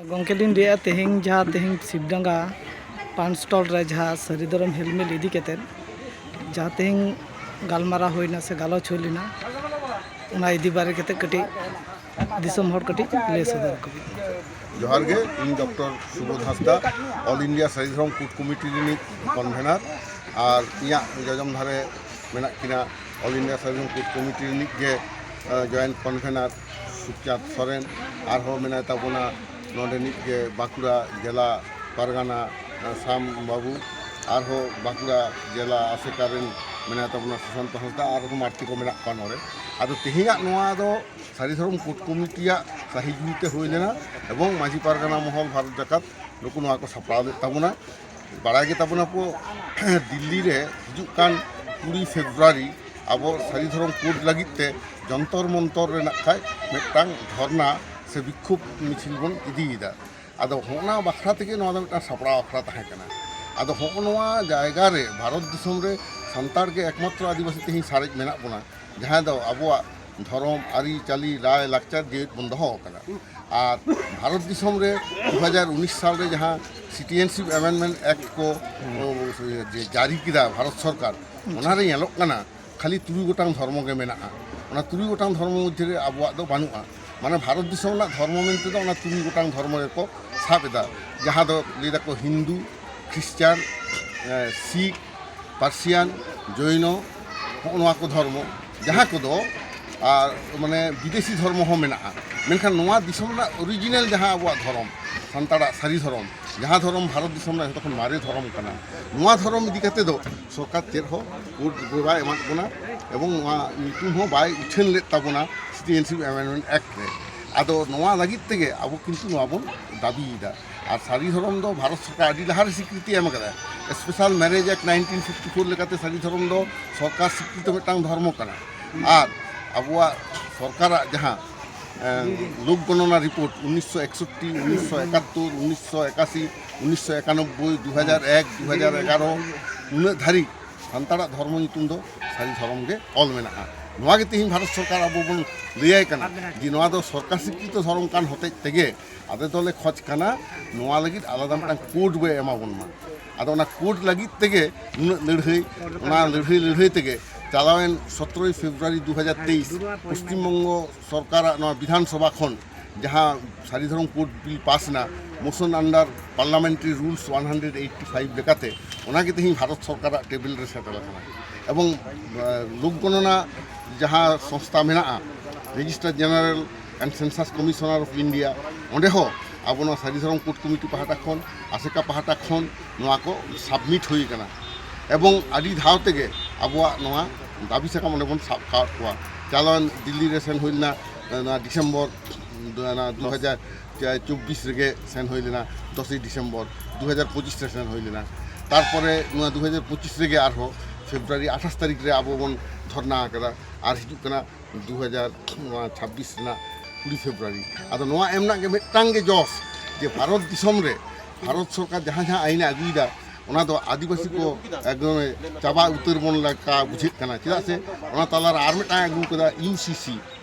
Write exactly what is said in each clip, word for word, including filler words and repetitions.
ᱜᱚᱢᱠᱮ ᱞᱤᱧ ᱞᱟᱹᱭᱮᱫᱼᱟ, ᱛᱮᱦᱮᱧ ᱡᱟᱦᱟᱸ ᱛᱮᱦᱮᱧ ᱥᱤᱵᱰᱟᱸᱜᱟ ᱯᱟᱱ ᱥᱴᱚᱞ ᱨᱮ ᱡᱟᱦᱟᱸ ᱥᱟᱹᱨᱤ ᱫᱷᱚᱨᱚᱢ ᱦᱮᱞᱢᱮᱞ ᱤᱫᱤ ᱠᱟᱛᱮᱫ ᱡᱟᱦᱟᱸ ᱛᱮᱦᱮᱧ ᱜᱟᱞᱢᱟᱨᱟᱣ ᱦᱩᱭᱱᱟ ᱥᱮ ᱜᱟᱞᱚᱪ ᱦᱩᱭ ᱞᱮᱱᱟ, ᱚᱱᱟ ᱤᱫᱤ ᱵᱟᱨᱮ ᱠᱟᱛᱮᱫ ᱠᱟᱹᱴᱤᱡ ᱫᱤᱥᱚᱢ ᱦᱚᱲ ᱠᱟᱹᱴᱤᱡ ᱞᱟᱹᱭ ᱥᱚᱫᱚᱨ ᱠᱚ᱾ ᱡᱚᱦᱟᱨ ᱜᱮ, ᱤᱧ ᱰᱚᱠᱴᱚᱨ ᱥᱩᱵᱳᱫᱷ ᱦᱟᱸᱥᱫᱟ, ᱚᱞ ᱤᱱᱰᱤᱭᱟ ᱥᱟᱹᱨᱤ ᱫᱷᱚᱨᱚᱢ ᱠᱳᱰ ᱠᱚᱢᱤᱴᱤ ᱨᱤᱱᱤᱡ ᱠᱚᱱᱵᱷᱮᱱᱟᱨ, ᱟᱨ ᱤᱧᱟᱹᱜ ᱡᱚᱡᱚᱢ ᱫᱷᱟᱨᱮ ᱢᱮᱱᱟᱜ ᱠᱤᱱᱟ ᱚᱞ ᱤᱱᱰᱤᱭᱟ ᱥᱟᱹᱨᱤ ᱫᱷᱚᱨᱚᱢ ᱠᱳᱰ ᱠᱚᱢᱤᱴᱤ ᱨᱤᱱᱤᱡ ᱜᱮ, ᱟᱸ, ᱡᱚᱭᱮᱱᱴ ᱠᱚᱱᱵᱷᱮᱱᱟᱨ ᱥᱩᱠᱪᱟᱸᱫᱽ ᱥᱚᱨᱮᱱ, ᱟᱨᱦᱚᱸ ᱢᱮᱱᱟᱭ ᱛᱟᱵᱚᱱᱟ ᱱᱚᱰᱮᱱᱤᱡ ᱜᱮ ᱵᱟᱸᱠᱩᱲᱟ ᱡᱮᱞᱟ ᱯᱟᱨᱜᱟᱱᱟ, ᱟᱸ, ᱥᱟᱢ ᱵᱟᱹᱵᱩ, ᱟᱨᱦᱚᱸ ᱵᱟᱸᱠᱩᱲᱟ ᱡᱮᱞᱟ ᱟᱥᱮᱠᱟ ᱨᱮᱱ ᱢᱮᱱᱟᱭ ᱛᱟᱵᱚᱱᱟ ᱥᱩᱥᱟᱱᱛᱚ ᱦᱟᱸᱥᱫᱟ, ᱟᱨᱦᱚᱸ ᱢᱟᱹᱨᱛᱤ ᱠᱚ ᱢᱮᱱᱟᱜ ᱠᱚᱣᱟ ᱱᱚᱰᱮ᱾ ᱟᱫᱚ ᱛᱮᱦᱮᱧᱟᱜ ᱱᱚᱣᱟ ᱫᱚ ᱥᱟᱹᱨᱤ ᱫᱷᱚᱨᱚᱢ ᱠᱳᱰ ᱠᱚᱢᱤᱴᱤᱭᱟᱜ ᱥᱟᱹᱦᱤ ᱡᱩᱦᱤᱛᱮ ᱦᱩᱭ ᱞᱮᱱᱟ ᱮᱵᱚᱝ ᱢᱟᱹᱡᱷᱤ ᱯᱟᱨᱜᱟᱱᱟ ᱢᱚᱦᱚᱞ ᱵᱷᱟᱨᱚᱛ ᱡᱟᱠᱟᱛ ᱱᱩᱠᱩ ᱱᱚᱣᱟ ᱠᱚ ᱥᱟᱯᱲᱟᱣ ᱞᱮᱫ ᱛᱟᱵᱚᱱᱟ᱾ ᱵᱟᱲᱟᱭ ᱜᱮ ᱛᱟᱵᱚᱱᱟ ᱠᱚ, ᱫᱤᱞᱞᱤ ᱨᱮ ᱦᱤᱡᱩᱜ ᱠᱟᱱ ᱠᱩᱲᱤ ᱯᱷᱮᱵᱽᱨᱩᱣᱟᱨᱤ ᱟᱵᱚ ᱥᱟᱹᱨᱤ ᱫᱷᱚᱨᱚᱢ ᱠᱳᱰ ᱞᱟᱹᱜᱤᱫ ᱛᱮ ᱡᱚᱱᱛᱚᱨ ᱢᱚᱱᱛᱚᱨ ᱨᱮ ᱱᱟᱜ ᱠᱷᱟᱡ ᱢᱤᱫᱴᱟᱝ ᱫᱷᱚᱨᱱᱟ ᱥᱮ ᱵᱤᱠᱠᱷᱳᱵ ᱢᱤᱪᱷᱤᱞ ᱵᱚᱱ ᱤᱫᱤᱭᱮᱫᱟ᱾ ᱟᱫᱚ ᱦᱚᱸᱜᱼᱚ ᱱᱟ ᱵᱟᱠᱷᱨᱟ ᱛᱮᱜᱮ ᱱᱚᱣᱟ ᱫᱚ ᱢᱤᱫᱴᱟᱝ ᱥᱟᱯᱲᱟᱣ ᱟᱠᱷᱲᱟ ᱛᱟᱦᱮᱸ ᱠᱟᱱᱟ᱾ ᱟᱫᱚ ᱦᱚᱸᱜᱼᱚ ᱱᱚᱣᱟ ᱡᱟᱭᱜᱟ ᱨᱮ ᱵᱷᱟᱨᱚᱛ ᱫᱤᱥᱚᱢ ᱨᱮ ᱥᱟᱱᱛᱟᱲ ᱜᱮ ᱮᱠᱢᱟᱛᱨᱚ ᱟᱹᱫᱤᱵᱟᱹᱥᱤ ᱛᱮᱦᱮᱧ ᱥᱟᱨᱮᱡ ᱢᱮᱱᱟᱜ ᱵᱚᱱᱟ, ᱡᱟᱦᱟᱸᱭ ᱫᱚ ᱟᱵᱚᱣᱟᱜ ᱫᱷᱚᱨᱚᱢ, ᱟᱹᱨᱤᱪᱟᱹᱞᱤ, ᱞᱟᱭ ᱞᱟᱠᱪᱟᱨ ᱡᱮᱣᱮᱫ ᱵᱚᱱ ᱫᱚᱦᱚ ᱟᱠᱟᱫᱟ᱾ ᱟᱨ ᱵᱷᱟᱨᱚᱛ ᱫᱤᱥᱚᱢ ᱨᱮ ᱫᱩ ᱦᱟᱡᱟᱨ ᱩᱱᱤᱥ ᱥᱟᱞ ᱨᱮ ᱡᱟᱦᱟᱸ ᱥᱤᱴᱤᱡᱮᱱᱥᱤᱯ ᱮᱢᱮᱱᱰᱢᱮᱱᱴ ᱮᱠᱴ ᱠᱚ, ᱚ, ᱡᱮ ᱡᱟᱹᱨᱤ ᱠᱮᱫᱟ ᱵᱷᱟᱨᱚᱛ ᱥᱚᱨᱠᱟᱨ, ᱚᱱᱟᱨᱮ ᱧᱮᱞᱚᱜ ᱠᱟᱱᱟ ᱠᱷᱟᱹᱞᱤ ᱛᱩᱨᱩᱭ ᱜᱚᱴᱟᱝ ᱫᱷᱚᱨᱢᱚ ᱜᱮ ᱢᱮᱱᱟᱜᱼᱟ᱾ ᱚᱱᱟ ᱛᱩᱨᱩᱭ ᱜᱚᱴᱟᱝ ᱫᱷᱚᱨᱢᱚ ᱢᱚᱫᱽᱫᱷᱮ ᱨᱮ ᱟᱵᱚᱣᱟᱜ ᱫᱚ ᱵᱟᱹᱱᱩᱜᱼᱟ᱾ ᱢᱟᱱᱮ ᱵᱷᱟᱨᱚᱛ ᱫᱤᱥᱚᱢ ᱨᱮᱱᱟᱜ ᱫᱷᱚᱨᱢᱚ ᱢᱮᱱᱛᱮ ᱫᱚ ᱚᱱᱟ ᱛᱩᱨᱩᱭ ᱜᱚᱴᱟᱝ ᱫᱷᱚᱨᱢᱚ ᱜᱮᱠᱚ ᱥᱟᱵ ᱮᱫᱟ, ᱡᱟᱦᱟᱸ ᱫᱚ ᱞᱟᱹᱭ ᱫᱟᱠᱚ ᱦᱤᱱᱫᱩ, ᱠᱷᱨᱤᱥᱪᱟᱱ, ᱮ, ᱥᱤᱠᱷ, ᱯᱟᱨᱥᱤᱭᱟᱱ, ᱡᱚᱭᱱᱚ, ᱦᱚᱸᱜᱼᱚ ᱱᱚᱣᱟ ᱠᱚ ᱫᱷᱚᱨᱢᱚ, ᱡᱟᱦᱟᱸ ᱠᱚᱫᱚ, ᱟᱨ, ᱢᱟᱱᱮ, ᱵᱤᱫᱮᱥᱤ ᱫᱷᱚᱨᱢᱚ ᱦᱚᱸ ᱢᱮᱱᱟᱜᱼᱟ, ᱢᱮᱱᱠᱷᱟᱱ ᱱᱚᱣᱟ ᱫᱤᱥᱚᱢ ᱨᱮᱱᱟᱜ ᱚᱨᱤᱡᱤᱱᱟᱞ ᱡᱟᱦᱟᱸ ᱟᱵᱚᱣᱟᱜ ᱫᱷᱚᱨᱚᱢ, ᱥᱟᱱᱛᱟᱲᱟᱜ ᱥᱟᱹᱨᱤ ᱫᱷᱚᱨᱚᱢ, ᱡᱟᱦᱟᱸ ᱫᱷᱚᱨᱚᱢ ᱵᱷᱟᱨᱚᱛ ᱫᱤᱥᱚᱢ ᱨᱮᱱᱟᱜ ᱡᱷᱚᱛᱚ ᱠᱷᱚᱱ ᱢᱟᱨᱮ ᱫᱷᱚᱨᱚᱢ ᱠᱟᱱᱟ, ᱱᱚᱣᱟ ᱫᱷᱚᱨᱚᱢ ᱤᱫᱤ ᱠᱟᱛᱮ ᱫᱚ ᱥᱚᱨᱠᱟᱨ ᱪᱮᱫ ᱦᱚᱸ ᱠᱳᱰ ᱫᱚ ᱵᱟᱭ ᱮᱢᱟᱫ ᱵᱚᱱᱟ ᱮᱵᱚᱝ ᱱᱚᱣᱟ ᱧᱩᱛᱩᱢ ᱦᱚᱸ ᱵᱟᱭ ᱩᱪᱷᱟᱹᱱ ᱞᱮᱫ ᱛᱟᱵᱚᱱᱟ ᱥᱤᱴᱤᱡᱮᱱᱥᱤᱯ ᱮᱢᱮᱱᱰᱢᱮᱱᱴ ᱮᱠᱴ ᱨᱮ᱾ ᱟᱫᱚ ᱱᱚᱣᱟ ᱞᱟᱹᱜᱤᱫ ᱛᱮᱜᱮ ᱟᱵᱚ ᱠᱤᱱᱛᱩ ᱱᱚᱣᱟ ᱵᱚᱱ ᱫᱟᱹᱵᱤᱭᱮᱫᱟ᱾ ᱟᱨ ᱥᱟᱹᱨᱤ ᱫᱷᱚᱨᱚᱢ ᱫᱚ ᱵᱷᱟᱨᱚᱛ ᱥᱚᱨᱠᱟᱨ ᱟᱹᱰᱤ ᱞᱟᱦᱟᱨᱮ ᱥᱤᱠᱨᱤᱛᱤ ᱮᱢ ᱟᱠᱟᱫᱟ᱾ Special marriage act nineteen fifty four ᱞᱮᱠᱟᱛᱮ ᱥᱟᱹᱨᱤ ᱫᱷᱚᱨᱚᱢ ᱫᱚ ᱥᱚᱨᱠᱟᱨ ᱥᱤᱠᱨᱤᱛᱤ ᱢᱤᱫᱴᱟᱝ ᱫᱷᱚᱨᱢᱚ ᱠᱟᱱᱟ᱾ ᱟᱨ ᱟᱵᱚᱣᱟᱜ ᱥᱚᱨᱠᱟᱨᱟᱜ ᱡᱟᱦᱟᱸ, ᱮᱸ, ᱞᱳᱠ ᱜᱚᱱᱚᱱᱟ ᱨᱤᱯᱳᱨᱴ ᱩᱱᱤᱥᱥᱚ ᱮᱠᱥᱚᱴᱴᱤ, ᱩᱱᱤᱥᱥᱚ ᱮᱠᱟᱛᱛᱳᱨ, ᱩᱱᱤᱥᱥᱚ ᱮᱠᱟᱥᱤ, ᱩᱱᱤᱥᱥᱚ ᱮᱠᱟᱱᱚᱵᱵᱳᱭ, ᱫᱩ ᱦᱟᱡᱟᱨ ᱮᱠ, ᱫᱩ ᱦᱟᱡᱟᱨ ᱮᱜᱟᱨᱚ, ᱩᱱᱟᱹᱜ ᱫᱷᱟᱹᱨᱤᱡ ᱥᱟᱱᱛᱟᱲᱟᱜ ᱫᱷᱚᱨᱢᱚ ᱧᱩᱛᱩᱢ ᱫᱚ ᱥᱟᱹᱨᱤ ᱫᱷᱚᱨᱚᱢ ᱜᱮ ᱚᱞ ᱢᱮᱱᱟᱜᱼᱟ᱾ ᱱᱚᱣᱟ ᱜᱮ ᱛᱮᱦᱮᱧ ᱵᱷᱟᱨᱚᱛ ᱥᱚᱨᱠᱟᱨ ᱟᱵᱚ ᱵᱚᱱ ᱞᱟᱹᱭᱟᱭ ᱠᱟᱱᱟ ᱡᱮ ᱱᱚᱣᱟ ᱫᱚ ᱥᱚᱨᱠᱟᱨ ᱥᱤᱠᱠᱷᱤᱛᱚ ᱫᱷᱚᱨᱚᱢ ᱠᱟᱱ ᱦᱚᱛᱮᱡ ᱛᱮᱜᱮ ᱟᱞᱮ ᱫᱚᱞᱮ ᱠᱷᱚᱡᱽ ᱠᱟᱱᱟ ᱱᱚᱣᱟ ᱞᱟᱹᱜᱤᱫ ᱟᱞᱟᱫᱟ ᱢᱤᱫᱴᱟᱝ ᱠᱳᱰ ᱵᱚ ᱮᱢᱟ ᱵᱚᱱ ᱢᱟ᱾ ᱟᱫᱚ ᱚᱱᱟ ᱠᱳᱰ ᱞᱟᱹᱜᱤᱫ ᱛᱮᱜᱮ ᱱᱩᱱᱟᱹᱜ ᱞᱟᱹᱲᱦᱟᱹᱭ, ᱚᱱᱟ ᱞᱟᱹᱲᱦᱟᱹᱭ ᱞᱟᱹᱲᱦᱟᱹᱭ ᱛᱮᱜᱮ ᱪᱟᱞᱟᱣᱮᱱ ᱥᱚᱛᱨᱚᱭ ᱯᱷᱮᱵᱽᱨᱩᱣᱟᱨᱤ ᱫᱩ ᱦᱟᱡᱟᱨ ᱛᱮᱭᱤᱥ ᱯᱚᱥᱪᱤᱢ ᱵᱚᱝᱜᱚ ᱥᱚᱨᱠᱟᱨᱟᱜ ᱱᱚᱣᱟ ᱵᱤᱫᱷᱟᱱ ᱥᱚᱵᱷᱟ ᱠᱷᱚᱱ ᱡᱟᱦᱟᱸ ᱥᱟᱹᱨᱤ ᱫᱷᱚᱨᱚᱢ ᱠᱳᱰ ᱵᱤᱞ ᱯᱟᱥ ᱮᱱᱟ, motion under parliamentary rules one hundred eighty five ᱞᱮᱠᱟᱛᱮ, ᱚᱱᱟ ᱜᱮ ᱛᱮᱦᱮᱧ ᱵᱷᱟᱨᱚᱛ ᱥᱚᱨᱠᱟᱨᱟᱜ ᱴᱮᱵᱤᱞ ᱨᱮ ᱥᱮᱴᱮᱨ ᱟᱠᱟᱱᱟ᱾ ᱮᱵᱚᱝ ᱞᱳᱠ ᱜᱚᱱᱚᱱᱟ ᱡᱟᱦᱟᱸ ᱥᱚᱝᱥᱛᱷᱟ ᱢᱮᱱᱟᱜᱼᱟ, Registrar General and Census Commissioner of India, ᱚᱸᱰᱮ ᱦᱚᱸ ᱟᱵᱚ ᱱᱚᱣᱟ ᱥᱟᱹᱨᱤ ᱫᱷᱚᱨᱚᱢ ᱠᱳᱰ ᱠᱚᱢᱤᱴᱤ ᱯᱟᱦᱴᱟ ᱠᱷᱚᱱ, ᱟᱥᱮᱠᱟ ᱯᱟᱦᱴᱟ ᱠᱷᱚᱱ ᱱᱚᱣᱟ ᱠᱚ ᱥᱟᱵᱢᱤᱴ ᱦᱩᱭ ᱟᱠᱟᱱᱟ᱾ ᱮᱵᱚᱝ ᱟᱹᱰᱤ ᱫᱷᱟᱣ ᱛᱮᱜᱮ ᱟᱵᱚᱣᱟᱜ ᱱᱚᱣᱟ ᱫᱟᱹᱵᱤ ᱥᱟᱠᱟᱢ ᱚᱸᱰᱮ ᱵᱚᱱ ᱥᱟᱵ ᱟᱠᱟᱫ ᱠᱚᱣᱟ᱾ ᱪᱟᱞᱟᱣᱮᱱ ᱫᱤᱞᱞᱤ ᱨᱮ ᱥᱮᱱ ᱦᱩᱭ ᱞᱮᱱᱟ, ᱚᱱᱟ ᱰᱤᱥᱮᱢᱵᱚᱨ ᱚᱱᱟ ᱫᱩ ᱦᱟᱡᱟᱨ ᱪᱚᱵᱵᱤᱥ ᱨᱮᱜᱮ ᱥᱮᱱ ᱦᱩᱭ ᱞᱮᱱᱟ, ᱫᱚᱥᱮᱭ ᱰᱤᱥᱮᱢᱵᱚᱨ ᱫᱩ ᱦᱟᱡᱟᱨ ᱯᱚᱸᱪᱤᱥ ᱨᱮ ᱥᱮᱱ ᱦᱩᱭ ᱞᱮᱱᱟ᱾ ᱛᱟᱨᱯᱚᱨᱮ ᱱᱚᱣᱟ ᱫᱩ ᱦᱟᱡᱟᱨ ᱯᱚᱸᱪᱤᱥ ᱨᱮᱜᱮ ᱟᱨᱦᱚᱸ ᱯᱷᱮᱵᱽᱨᱩᱣᱟᱨᱤ ᱟᱴᱷᱟᱥ ᱛᱟᱹᱨᱤᱠᱷ ᱨᱮ ᱟᱵᱚ ᱵᱚᱱ ᱫᱷᱚᱨᱱᱟ ᱟᱠᱟᱫᱟ᱾ ᱟᱨ ᱦᱤᱡᱩᱜ ᱠᱟᱱᱟ ᱫᱩ ᱦᱟᱡᱟᱨ ᱪᱷᱟᱵᱵᱤᱥ ᱨᱮᱱᱟᱜ ᱠᱩᱲᱤ ᱯᱷᱮᱵᱽᱨᱩᱣᱟᱨᱤ᱾ ᱟᱫᱚ ᱱᱚᱣᱟ ᱮᱢ ᱨᱮᱱᱟᱜ ᱜᱮ ᱢᱤᱫᱴᱟᱝ ᱜᱮ ᱡᱚᱥ ᱡᱮ ᱵᱷᱟᱨᱚᱛ ᱫᱤᱥᱚᱢ ᱨᱮ ᱵᱷᱟᱨᱚᱛ ᱥᱚᱨᱠᱟᱨ ᱡᱟᱦᱟᱸ ᱡᱟᱦᱟᱸ ᱟᱹᱭᱤᱱᱮ ᱟᱹᱜᱩᱭᱮᱫᱟ, ᱚᱱᱟ ᱫᱚ ᱟᱹᱫᱤᱵᱟᱹᱥᱤ ᱠᱚ ᱮᱠᱫᱚᱢ ᱪᱟᱵᱟ ᱩᱛᱟᱹᱨ ᱵᱚᱱ ᱞᱮᱠᱟ ᱵᱩᱡᱷᱟᱹᱜ ᱠᱟᱱᱟ᱾ ᱪᱮᱫᱟᱜ ᱥᱮ ᱚᱱᱟ ᱛᱟᱞᱟᱨᱮ ᱟᱨ ᱢᱤᱫᱴᱟᱝ ᱟᱹᱜᱩ ᱠᱟᱫᱟ, ᱤᱭᱩ ᱥᱤ ᱥᱤ,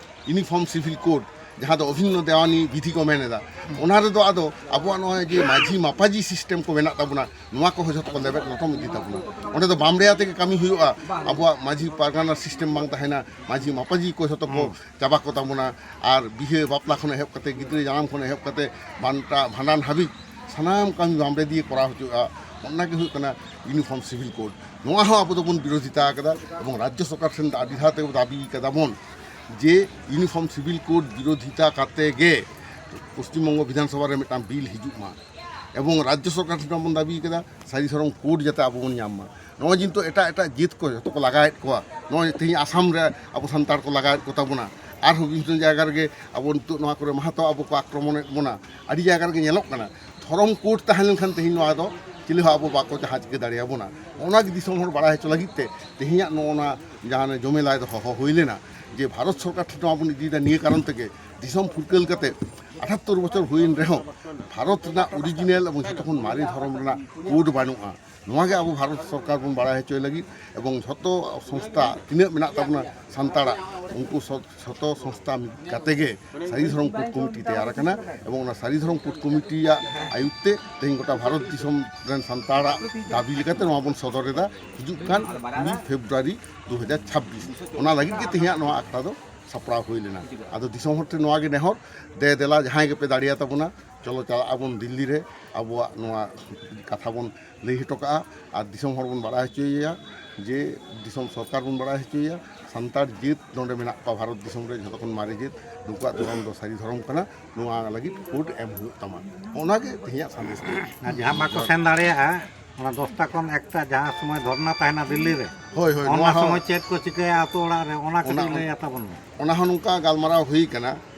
Uniform Civil Code, ᱡᱟᱦᱟᱸ ᱫᱚ ᱚᱵᱷᱤᱱᱱᱚ ᱫᱮᱣᱟᱱᱤ ᱵᱤᱫᱷᱤ ᱠᱚ ᱢᱮᱱ ᱮᱫᱟ᱾ ᱚᱱᱟ ᱨᱮᱫᱚ ᱟᱫᱚ ᱟᱵᱚᱣᱟᱜ ᱱᱚᱜᱼᱚᱭ ᱡᱮ ᱢᱟᱹᱡᱷᱤ ᱢᱟᱯᱟᱡᱷᱤ ᱥᱤᱥᱴᱮᱢ ᱠᱚ ᱢᱮᱱᱟᱜ ᱛᱟᱵᱚᱱᱟ, ᱱᱚᱣᱟ ᱠᱚᱦᱚᱸ ᱡᱷᱚᱛᱚ ᱠᱚ ᱞᱮᱵᱮᱫ ᱞᱚᱴᱚᱢ ᱤᱫᱤ ᱛᱟᱵᱚᱱᱟ᱾ ᱚᱸᱰᱮ ᱫᱚ ᱵᱟᱢᱲᱮ ᱟᱛᱮ ᱜᱮ ᱠᱟᱹᱢᱤ ᱦᱩᱭᱩᱜᱼᱟ᱾ ᱟᱵᱚᱣᱟᱜ ᱢᱟᱹᱡᱷᱤ ᱯᱟᱨᱜᱟᱱᱟ ᱥᱤᱥᱴᱮᱢ ᱵᱟᱝ ᱛᱟᱦᱮᱱᱟ, ᱢᱟᱹᱡᱷᱤ ᱢᱟᱯᱟᱡᱷᱤ ᱠᱚ ᱡᱷᱚᱛᱚ ᱠᱚ ᱪᱟᱵᱟ ᱠᱚ ᱛᱟᱵᱚᱱᱟ᱾ ᱟᱨ ᱵᱤᱦᱟᱹ ᱵᱟᱯᱞᱟ ᱠᱷᱚᱱ ᱮᱦᱚᱵ ᱠᱟᱛᱮ, ᱜᱤᱫᱽᱨᱟᱹ ᱡᱟᱱᱟᱢ ᱠᱷᱚᱱ ᱮᱦᱚᱵ ᱠᱟᱛᱮ, ᱵᱟᱱᱴᱟ ᱵᱷᱟᱸᱰᱟᱱ ᱦᱟᱹᱵᱤᱡ ᱥᱟᱱᱟᱢ ᱠᱟᱹᱢᱤ ᱵᱟᱢᱲᱮ ᱫᱤᱭᱮ ᱠᱚᱨᱟᱣ ᱦᱚᱪᱚᱜᱼᱟ᱾ ᱚᱱᱟ ᱜᱮ ᱦᱩᱭᱩᱜ ᱠᱟᱱᱟ Uniform Civil Code᱾ ᱱᱚᱣᱟ ᱦᱚᱸ ᱟᱵᱚ ᱫᱚᱵᱚᱱ ᱵᱤᱨᱳᱫᱷᱤᱛᱟ ᱟᱠᱟᱫᱟ ᱮᱵᱚᱝ ᱨᱟᱡᱽᱡᱚ ᱥᱚᱨᱠᱟᱨ ᱴᱷᱮᱱ ᱫᱚ ᱟᱹᱰᱤ ᱫᱷᱟᱣ ᱛᱮ ᱫᱟᱹᱵᱤ ᱠᱟᱫᱟ ᱵᱚᱱ ᱡᱮ Uniform Civil Code ᱵᱤᱨᱳᱫᱷᱤᱛᱟ ᱠᱟᱛᱮ ᱜᱮ ᱯᱚᱥᱪᱤᱢ ᱵᱚᱝᱜᱚ ᱵᱤᱫᱷᱟᱱ ᱥᱚᱵᱷᱟ ᱨᱮ ᱢᱤᱫᱴᱟᱝ ᱵᱤᱞ ᱦᱤᱡᱩᱜ ᱢᱟ᱾ ᱮᱵᱚᱝ ᱨᱟᱡᱽᱡᱚ ᱥᱚᱨᱠᱟᱨ ᱴᱷᱮᱱ ᱵᱚᱱ ᱫᱟᱹᱵᱤ ᱠᱟᱫᱟ ᱥᱟᱹᱨᱤ ᱫᱷᱚᱨᱚᱢ ᱠᱳᱰ ᱡᱟᱛᱮ ᱟᱵᱚ ᱵᱚᱱ ᱧᱟᱢ ᱢᱟ᱾ ᱱᱚᱜᱼᱚᱭ ᱡᱮ ᱱᱤᱛᱚᱜ ᱮᱴᱟᱜ ᱮᱴᱟᱜ ᱡᱟᱹᱛ ᱠᱚ ᱡᱷᱚᱛᱚ ᱠᱚ ᱞᱟᱜᱟᱭᱮᱫ ᱠᱚᱣᱟ, ᱱᱚᱜᱼᱚᱭ ᱛᱮᱦᱮᱧ ᱟᱥᱟᱢ ᱨᱮ ᱟᱵᱚ ᱥᱟᱱᱛᱟᱲ ᱠᱚ ᱞᱟᱜᱟᱭᱮᱫ ᱠᱚ ᱛᱟᱵᱚᱱᱟ, ᱟᱨᱦᱚᱸ ᱵᱤᱵᱷᱤᱱᱱᱚ ᱡᱟᱭᱜᱟ ᱨᱮᱜᱮ ᱟᱵᱚ ᱱᱤᱛᱚᱜ ᱱᱚᱣᱟ ᱠᱚᱨᱮ ᱢᱟᱦᱟᱛᱚ ᱟᱵᱚ ᱠᱚ ᱟᱠᱨᱚᱢᱚᱱᱮᱫ ᱵᱚᱱᱟ᱾ ᱟᱹᱰᱤ ᱡᱟᱭᱜᱟ ᱨᱮᱜᱮ ᱧᱮᱞᱚᱜ ᱠᱟᱱᱟ, ᱫᱷᱚᱨᱚᱢ ᱠᱳᱰ ᱛᱟᱦᱮᱸ ᱞᱮᱱᱠᱷᱟᱱ ᱛᱮᱦᱮᱧ ᱱᱚᱣᱟ ᱫᱚ ᱪᱤᱞᱤ ᱦᱚᱸ ᱟᱵᱚ ᱵᱟᱠᱚ ᱡᱟᱦᱟᱸ ᱪᱤᱠᱟᱹ ᱫᱟᱲᱮᱭᱟᱵᱚᱱᱟ᱾ ᱚᱱᱟ ᱜᱮ ᱫᱤᱥᱚᱢ ᱦᱚᱲ ᱵᱟᱲᱟᱭ ᱦᱚᱪᱚ ᱞᱟᱹᱜᱤᱫ ᱛᱮ ᱛᱮᱦᱮᱧᱟᱜ ᱱᱚᱜᱼᱚ ᱱᱟ ᱡᱟᱦᱟᱸ ᱡᱚᱢᱮᱞᱟᱭ ᱫᱚ ᱦᱚᱦᱚ ᱦᱩᱭ ᱞᱮᱱᱟ ᱡᱮ ᱵᱷᱟᱨᱚᱛ ᱥᱚᱨᱠᱟᱨ ᱴᱷᱮᱱ ᱱᱚᱣᱟ ᱵᱚᱱ ᱤᱫᱤᱭᱮᱫᱟ᱾ ᱱᱤᱭᱟᱹ ᱠᱟᱨᱚᱱ ᱛᱮᱜᱮ ᱫᱤᱥᱚᱢ ᱯᱷᱩᱨᱜᱟᱹᱞ ᱠᱟᱛᱮ ᱟᱴᱷᱟᱛᱛᱳᱨ ᱵᱚᱪᱷᱚᱨ ᱦᱩᱭᱮᱱ ᱨᱮᱦᱚᱸ ᱵᱷᱟᱨᱚᱛ ᱨᱮᱱᱟᱜ ᱚᱨᱤᱡᱤᱱᱟᱞ ᱮᱵᱚᱝ ᱡᱷᱚᱛᱚ ᱠᱷᱚᱱ ᱢᱟᱨᱮ ᱫᱷᱚᱨᱚᱢ ᱨᱮᱱᱟᱜ ᱠᱳᱰ ᱵᱟᱹᱱᱩᱜᱼᱟ᱾ ᱱᱚᱣᱟ ᱜᱮ ᱟᱵᱚ ᱵᱷᱟᱨᱚᱛ ᱥᱚᱨᱠᱟᱨ ᱵᱚᱱ ᱵᱟᱲᱟᱭ ᱦᱚᱪᱚᱭ ᱞᱟᱹᱜᱤᱫ ᱮᱵᱚᱝ ᱡᱷᱚᱛᱚ ᱥᱚᱝᱥᱛᱷᱟ ᱛᱤᱱᱟᱹᱜ ᱢᱮᱱᱟᱜ ᱛᱟᱵᱚᱱᱟ ᱥᱟᱱᱛᱟᱲᱟᱜ, ᱩᱱᱠᱩ ᱥᱚ- ᱡᱷᱚᱛᱚ ᱥᱚᱝᱥᱛᱷᱟ ᱢᱤᱫ ᱠᱟᱛᱮ ᱜᱮ ᱥᱟᱹᱨᱤ ᱫᱷᱚᱨᱚᱢ ᱠᱳᱰ ᱠᱚᱢᱤᱴᱤ ᱛᱮᱭᱟᱨ ᱟᱠᱟᱱᱟ᱾ ᱮᱵᱚᱝ ᱚᱱᱟ ᱥᱟᱹᱨᱤ ᱫᱷᱚᱨᱚᱢ ᱠᱳᱰ ᱠᱚᱢᱤᱴᱤᱭᱟᱜ ᱟᱭᱩᱨ ᱛᱮ ᱛᱮᱦᱮᱧ ᱜᱚᱴᱟ ᱵᱷᱟᱨᱚᱛ ᱫᱤᱥᱚᱢ ᱨᱮᱱ ᱥᱟᱱᱛᱟᱲᱟᱜ ᱫᱟᱹᱵᱤ ᱞᱮᱠᱟᱛᱮ ᱱᱚᱣᱟ ᱵᱚᱱ ᱥᱚᱫᱚᱨ ᱮᱫᱟ ᱦᱤᱡᱩᱜ ᱠᱟᱱ ᱠᱩᱲᱤ ᱯᱷᱮᱵᱽᱨᱩᱣᱟᱨᱤ ᱫᱩ ᱦᱟᱡᱟᱨ ᱪᱷᱟᱵᱵᱤᱥ᱾ ᱚᱱᱟ ᱞᱟᱹᱜᱤᱫ ᱜᱮ ᱛᱮᱦᱮᱧᱟᱜ ᱱᱚᱣᱟ ᱟᱠᱷᱲᱟ ᱫᱚ ᱥᱟᱯᱲᱟᱣ ᱦᱩᱭ ᱞᱮᱱᱟ᱾ ᱟᱫᱚ ᱫᱤᱥᱚᱢ ᱦᱚᱲ ᱴᱷᱮᱱ ᱱᱚᱣᱟ ᱜᱮ ᱱᱮᱦᱚᱨ, ᱫᱮ ᱫᱮᱞᱟ ᱡᱟᱦᱟᱸᱭ ᱜᱮᱯᱮ ᱫᱟᱲᱮᱭᱟᱛᱟ ᱵᱚᱱᱟ, ᱪᱚᱞᱚ ᱪᱟᱞᱟᱜ ᱟᱵᱚᱱ ᱫᱤᱞᱞᱤ ᱨᱮ, ᱟᱵᱚᱣᱟᱜ ᱱᱚᱣᱟ ᱠᱟᱛᱷᱟ ᱵᱚᱱ ᱞᱟᱹᱭ ᱦᱚᱴᱚ ᱠᱟᱜᱼᱟ ᱟᱨ ᱫᱤᱥᱚᱢ ᱦᱚᱲ ᱵᱚᱱ ᱵᱟᱲᱟᱭ ᱦᱚᱪᱚᱭᱮᱭᱟ, ᱡᱮ ᱫᱤᱥᱚᱢ ᱥᱚᱨᱠᱟᱨ ᱵᱚᱱ ᱵᱟᱲᱟᱭ ᱦᱚᱪᱚᱭᱮᱭᱟ, ᱥᱟᱱᱛᱟᱲ ᱡᱟᱹᱛ ᱱᱚᱰᱮ ᱢᱮᱱᱟᱜ ᱠᱚᱣᱟ ᱵᱷᱟᱨᱚᱛ ᱫᱤᱥᱚᱢ ᱨᱮ ᱡᱷᱚᱛᱚ ᱠᱷᱚᱱ ᱢᱟᱨᱮ ᱡᱟᱹᱛ, ᱱᱩᱠᱩᱣᱟᱜ ᱫᱷᱚᱨᱚᱢ ᱫᱚ ᱥᱟᱹᱨᱤ ᱫᱷᱚᱨᱚᱢ ᱠᱟᱱᱟ, ᱱᱚᱣᱟ ᱞᱟᱹᱜᱤᱫ ᱠᱳᱰ ᱮᱢ ᱦᱩᱭᱩᱜ ᱛᱟᱢᱟ᱾ ᱚᱱᱟᱜᱮ ᱛᱮᱦᱮᱧᱟᱜ ᱥᱟᱸᱫᱮᱥ ᱫᱚ᱾ ᱟᱨ ᱡᱟᱦᱟᱸ ᱵᱟᱠᱚ ᱥᱮᱱ ᱫᱟᱲᱮᱭᱟᱜᱼᱟ, ᱚᱱᱟ ᱫᱚᱥᱴᱟ ᱠᱷᱚᱱ ᱮᱠᱴᱟ ᱡᱟᱦᱟᱸ ᱥᱚᱢᱚᱭ ᱫᱷᱚᱨᱱᱟ ᱛᱟᱦᱮᱱᱟ ᱫᱤᱞᱞᱤ ᱨᱮ, ᱦᱳᱭ, ᱦᱳᱭ, ᱚᱱᱟ ᱱᱚᱣᱟ ᱦᱚᱸ ᱥᱚᱢᱚᱭ ᱪᱮᱫ ᱠᱚ ᱪᱤᱠᱟᱹᱭᱟ ᱟᱛᱳ ᱚᱲᱟᱜ ᱨᱮ, ᱚᱱᱟ ᱠᱟᱹᱴᱤᱡ ᱚᱱᱟ- ᱞᱟᱹᱭᱟ ᱛᱟᱵᱚᱱ ᱢᱮ᱾ ᱚᱱᱟ ᱦᱚᱸ ᱱᱚᱝᱠᱟ ᱜᱟᱞᱢᱟᱨᱟᱣ ᱦᱩᱭ ᱠᱟᱱᱟ᱾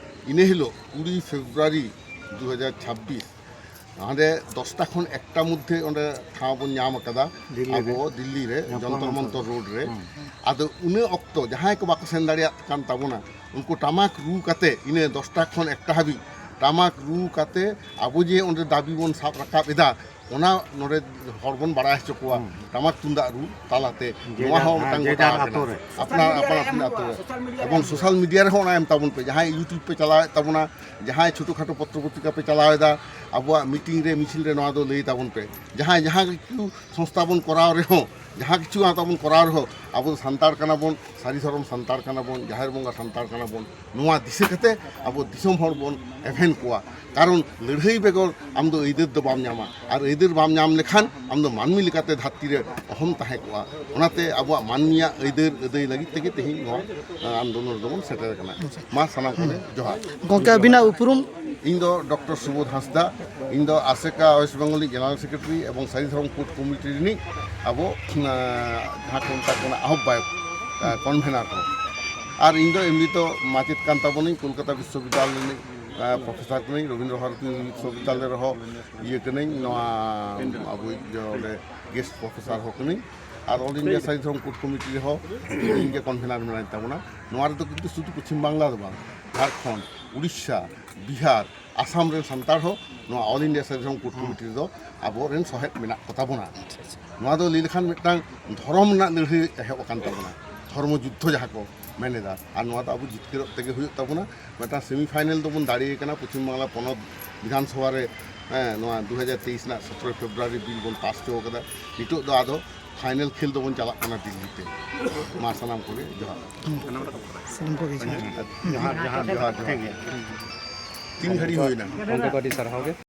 ᱤᱱᱟᱹ ᱦᱤᱞᱳᱜ ᱠᱩᱲᱤ ᱯᱷᱮᱵᱽᱨᱩᱣᱟᱨᱤ ᱫᱩ ᱦᱟᱡᱟᱨ ᱪᱷᱟᱵᱵᱤᱥ, ᱦᱟᱸᱰᱮ ᱫᱚᱥᱴᱟ ᱠᱷᱚᱱ ᱮᱠᱴᱟ ᱢᱚᱫᱽᱫᱷᱮ ᱚᱸᱰᱮ ᱴᱷᱟᱶ ᱵᱚᱱ ᱧᱟᱢ ᱟᱠᱟᱫᱟ ᱫᱤᱞᱞᱤ ᱨᱮ᱾ ᱟᱵᱚ ᱫᱤᱞᱞᱤ ᱨᱮ ᱡᱚᱱᱛᱚᱨ ᱡᱚᱱᱛᱚᱨ ᱢᱚᱱᱛᱚᱨ᱾ ᱢᱚᱱᱛᱚᱨ ᱨᱳᱰ ᱨᱮ᱾ ᱦᱩᱸ᱾ ᱟᱫᱚ ᱤᱱᱟᱹ ᱚᱠᱛᱚ ᱡᱟᱦᱟᱸᱭ ᱠᱚ ᱵᱟᱠᱚ ᱥᱮᱱ ᱫᱟᱲᱮᱭᱟᱜ ᱠᱟᱱ ᱛᱟᱵᱚᱱᱟ, ᱩᱱᱠᱩ ᱴᱟᱢᱟᱠ ᱨᱩ ᱠᱟᱛᱮ ᱤᱱᱟᱹ ᱫᱚᱥᱴᱟ ᱠᱷᱚᱱ ᱮᱠᱴᱟ ᱦᱟᱹᱵᱤᱡ ᱴᱟᱢᱟᱠ ᱨᱩ ᱠᱟᱛᱮ ᱟᱵᱚ ᱡᱮ ᱚᱸᱰᱮ ᱫᱟᱹᱵᱤ ᱵᱚᱱ ᱥᱟᱵ ᱨᱟᱠᱟᱵ ᱮᱫᱟ, ᱚᱱᱟ ᱱᱚᱰᱮ ᱦᱚᱲ ᱵᱚᱱ ᱵᱟᱲᱟᱭ ᱦᱚᱪᱚ ᱠᱚᱣᱟ᱾ ᱦᱩᱸ᱾ ᱴᱟᱢᱟᱠ ᱛᱩᱢᱫᱟᱜ ᱨᱩ ᱛᱟᱞᱟᱛᱮ ᱡᱮ ᱱᱚᱣᱟ ᱡᱟᱨ, ᱦᱚᱸ ᱦᱮᱸ, ᱢᱤᱫᱴᱟᱝ ᱡᱮ ᱜᱚᱴᱟ ᱡᱟᱨ ᱟᱠᱟᱱᱟ᱾ ᱟᱛᱳ ᱨᱮ᱾ ᱟᱯᱱᱟᱨ ᱟᱯᱱᱟᱨ ᱟᱹᱯᱤᱱ ᱟᱛᱳ ᱨᱮ᱾ ᱮᱵᱚᱝ ᱥᱳᱥᱟᱞ ᱢᱤᱰᱤᱭᱟ ᱨᱮᱦᱚᱸ ᱚᱱᱟ ᱮᱢ ᱛᱟᱵᱚᱱ ᱯᱮ, ᱡᱟᱦᱟᱸᱭ YouTube ᱯᱮ ᱪᱟᱞᱟᱣᱮᱫ ᱛᱟᱵᱚᱱᱟ, ᱡᱟᱦᱟᱸᱭ ᱪᱷᱳᱴᱳ ᱠᱷᱟᱴᱳ ᱯᱚᱛᱨᱚ ᱯᱚᱛᱨᱤᱠᱟ ᱯᱮ ᱪᱟᱞᱟᱣᱮᱫᱟ, ᱟᱵᱚᱣᱟᱜ ᱢᱤᱴᱤᱝ ᱨᱮ ᱢᱤᱪᱷᱤᱞ ᱨᱮ ᱱᱚᱣᱟ ᱫᱚ ᱞᱟᱹᱭ ᱛᱟᱵᱚᱱ ᱯᱮ᱾ ᱡᱟᱦᱟᱸᱭ ᱡᱟᱦᱟᱸ ᱠᱤᱪᱷᱩ ᱥᱚᱝᱥᱛᱷᱟ ᱵᱚᱱ ᱠᱚᱨᱟᱣ ᱨᱮᱦᱚᱸ, ᱡᱟᱦᱟᱸ ᱠᱤᱪᱷᱩ ᱜᱟᱶᱛᱟ ᱵᱚᱱ ᱠᱚᱨᱟᱣ ᱨᱮᱦᱚᱸ, ᱟᱵᱚ ᱫᱚ ᱥᱟᱱᱛᱟᱲ ᱠᱟᱱᱟ ᱵᱚᱱ, ᱥᱟᱹᱨᱤ ᱫᱷᱚᱨᱚᱢ ᱥᱟᱱᱛᱟᱲ ᱠᱟᱱᱟ ᱵᱚᱱ, ᱡᱟᱦᱮᱨ ᱵᱚᱸᱜᱟ ᱥᱟᱱᱛᱟᱲ ᱠᱟᱱᱟ ᱵᱚᱱ, ᱱᱚᱣᱟ ᱫᱤᱥᱟᱹ ᱠᱟᱛᱮ ᱟᱵᱚ ᱫᱤᱥᱚᱢ ᱦᱚᱲ ᱵᱚᱱ ᱮᱵᱷᱮᱱ ᱠᱚᱣᱟ᱾ ᱠᱟᱨᱚᱱ ᱞᱟᱹᱲᱦᱟᱹᱭ ᱵᱮᱜᱚᱨ ᱟᱢ ᱫᱚ ᱟᱹᱭᱫᱟᱹᱨ ᱫᱚ ᱵᱟᱢ ᱧᱟᱢᱟ, ᱟᱨ ᱟᱹᱭᱫᱟᱹᱨ ᱵᱟᱢ ᱧᱟᱢ ᱞᱮᱠᱷᱟᱱ ᱟᱢ ᱫᱚ ᱢᱟᱹᱱᱢᱤ ᱞᱮᱠᱟᱛᱮ ᱫᱷᱟᱹᱨᱛᱤ ᱨᱮ ᱚᱦᱚᱢ ᱛᱟᱦᱮᱸ ᱠᱚᱜᱼᱟ᱾ ᱚᱱᱟᱛᱮ ᱟᱵᱚᱣᱟᱜ ᱢᱟᱹᱱᱢᱤᱭᱟᱜ ᱟᱹᱭᱫᱟᱹᱨ ᱟᱹᱫᱟᱹᱭ ᱞᱟᱹᱜᱤᱫ ᱛᱮᱜᱮ ᱛᱮᱦᱮᱧ ᱱᱚᱣᱟ ᱟᱱᱫᱳᱞᱚᱱ ᱨᱮᱫᱚ ᱵᱚᱱ ᱥᱮᱴᱮᱨ ᱟᱠᱟᱱᱟ᱾ ᱢᱟ ᱥᱟᱱᱟᱢ ᱠᱚᱜᱮ ᱡᱚᱦᱟᱨ᱾ ᱜᱚᱢᱠᱮ, ᱟᱹᱵᱤᱱᱟᱜ ᱩᱯᱨᱩᱢ? ᱤᱧ ᱫᱚ ᱰᱚᱠᱴᱚᱨ ᱥᱩᱵᱳᱫᱷ ᱦᱟᱸᱥᱫᱟ, ᱤᱧ ᱫᱚ ᱟᱥᱮᱠᱟ ᱳᱭᱮᱥᱴ ᱵᱮᱝᱜᱚᱞ ᱨᱤᱱᱤᱡ ᱡᱮᱱᱟᱨᱟᱞ ᱥᱮᱠᱨᱮᱴᱟᱨᱤ ᱮᱵᱚᱝ ᱥᱟᱹᱨᱤ ᱫᱷᱚᱨᱚᱢ ᱠᱳᱰ ᱠᱚᱢᱤᱴᱤ ᱨᱤᱱᱤᱡ ᱟᱵᱚ, ᱟᱸ, ᱡᱟᱦᱟᱸ ᱠᱚ ᱢᱮᱛᱟ ᱠᱚ ᱠᱟᱱᱟ ᱟᱦᱚᱵᱟᱭᱚᱠ, ᱟᱸ, ᱠᱚᱱᱵᱷᱮᱱᱟᱨ ᱠᱚ᱾ ᱟᱨ ᱤᱧ ᱫᱚ ᱮᱢᱱᱤ ᱛᱚ ᱢᱟᱪᱮᱫ ᱠᱟᱱ ᱛᱟᱵᱚᱱᱟᱹᱧ, ᱠᱳᱞᱠᱟᱛᱟ ᱵᱤᱥᱥᱚᱵᱤᱫᱽᱫᱟᱞᱚᱭ ᱨᱤᱱᱤᱡ, ᱟᱸ, ᱯᱨᱚᱯᱷᱮᱥᱟᱨ ᱠᱟᱹᱱᱟᱹᱧ, ᱨᱚᱵᱤᱱᱫᱨᱚ ᱵᱷᱟᱨᱚᱛᱤ ᱵᱤᱥᱥᱚᱵᱤᱫᱽᱫᱟᱞᱚᱭ ᱨᱮᱦᱚᱸ ᱤᱭᱟᱹ ᱠᱟᱹᱱᱟᱹᱧ, ᱱᱚᱣᱟ ᱟᱵᱚᱭᱤᱡ ᱡᱮ ᱚᱸᱰᱮ ᱜᱮᱥᱴ ᱯᱨᱚᱯᱷᱮᱥᱟᱨ ᱦᱚᱸ ᱠᱟᱹᱱᱟᱹᱧ᱾ ᱟᱨ ᱚᱞ ᱤᱱᱰᱤᱭᱟ ᱥᱟᱹᱨᱤ ᱫᱷᱚᱨᱚᱢ ᱠᱳᱰ ᱠᱚᱢᱤᱴᱤ ᱨᱮᱦᱚᱸ ᱤᱧ ᱜᱮ ᱠᱚᱱᱵᱷᱮᱱᱟᱨ ᱢᱮᱱᱟᱧ ᱛᱟᱵᱚᱱᱟ᱾ ᱱᱚᱣᱟ ᱨᱮᱫᱚ ᱠᱤᱱᱛᱩ ᱥᱩᱫᱷᱩ ᱯᱚᱪᱷᱤᱢ ᱵᱟᱝᱞᱟ ᱫᱚ ᱵᱟᱝ, ᱡᱷᱟᱲᱠᱷᱚᱸᱰ, ᱩᱲᱤᱥᱥᱟ, ᱵᱤᱦᱟᱨ, ᱟᱥᱟᱢ ᱨᱮᱱ ᱥᱟᱱᱛᱟᱲ ᱦᱚᱸ ᱱᱚᱣᱟ ᱚᱞ ᱤᱱᱰᱤᱭᱟ ᱥᱮᱞᱮᱠᱥᱚᱱ ᱠᱳᱰ ᱠᱚᱢᱤᱴᱤ ᱨᱮᱫᱚ ᱟᱵᱚᱨᱮᱱ ᱥᱚᱦᱮᱫ ᱢᱮᱱᱟᱜ ᱠᱚᱛᱟ ᱵᱚᱱᱟ᱾ ᱱᱚᱣᱟ ᱫᱚ ᱞᱟᱹᱭ ᱞᱮᱠᱷᱟᱱ ᱢᱤᱫᱴᱟᱝ ᱫᱷᱚᱨᱚᱢ ᱨᱮᱱᱟᱜ ᱞᱟᱹᱲᱦᱟᱹᱭ ᱮᱦᱚᱵ ᱟᱠᱟᱱ ᱛᱟᱵᱚᱱᱟ, ᱫᱷᱚᱨᱢᱚ ᱡᱩᱫᱽᱫᱷᱚ ᱡᱟᱦᱟᱸ ᱠᱚ ᱢᱮᱱ ᱮᱫᱟ, ᱟᱨ ᱱᱚᱣᱟ ᱫᱚ ᱟᱵᱚ ᱡᱤᱛᱠᱟᱹᱨᱚᱜ ᱛᱮᱜᱮ ᱦᱩᱭᱩᱜ ᱛᱟᱵᱚᱱᱟ᱾ ᱢᱤᱫᱴᱟᱝ ᱥᱮᱢᱤ ᱯᱷᱟᱭᱱᱮᱞ ᱫᱚᱵᱚᱱ ᱫᱟᱲᱮ ᱠᱟᱱᱟ ᱯᱚᱪᱷᱤᱢ ᱵᱟᱝᱞᱟ ᱯᱚᱱᱚᱛ ᱵᱤᱫᱷᱟᱱ ᱥᱚᱵᱷᱟ ᱨᱮ, ᱦᱮᱸ, ᱱᱚᱣᱟ ᱫᱩ ᱦᱟᱡᱟᱨ ᱛᱮᱭᱤᱥ ᱨᱮᱱᱟᱜ ᱥᱚᱛᱨᱚ ᱯᱷᱮᱵᱽᱨᱩᱣᱟᱨᱤ ᱵᱤᱞ ᱵᱚᱱ ᱯᱟᱥ ᱦᱚᱪᱚ ᱠᱟᱫᱟ᱾ ᱱᱤᱛᱚᱜ ᱫᱚ ᱟᱫᱚ ᱯᱷᱟᱭᱱᱮᱞ ᱠᱷᱮᱞ ᱫᱚᱵᱚᱱ ᱪᱟᱞᱟᱜ ᱠᱟᱱᱟ ᱫᱤᱞᱞᱤ ᱛᱮ᱾ ᱢᱟ ᱥᱟᱱᱟᱢ ᱠᱚᱜᱮ ᱡᱚᱦᱟᱨ᱾ ᱥᱟᱱᱟᱢ ᱠᱚᱜᱮ ᱡᱚᱦᱟᱨ᱾ ᱡᱚᱦᱟᱨ, ᱡᱚᱦᱟᱨ, ᱡᱚᱦᱟᱨ᱾ ᱛᱤᱱ ᱜᱷᱟᱹᱲᱤ ᱦᱩᱭᱱᱟ? ᱜᱚᱢᱠᱮ ᱠᱚ ᱟᱹᱰᱤ ᱥᱟᱨᱦᱟᱣ ᱜᱮ᱾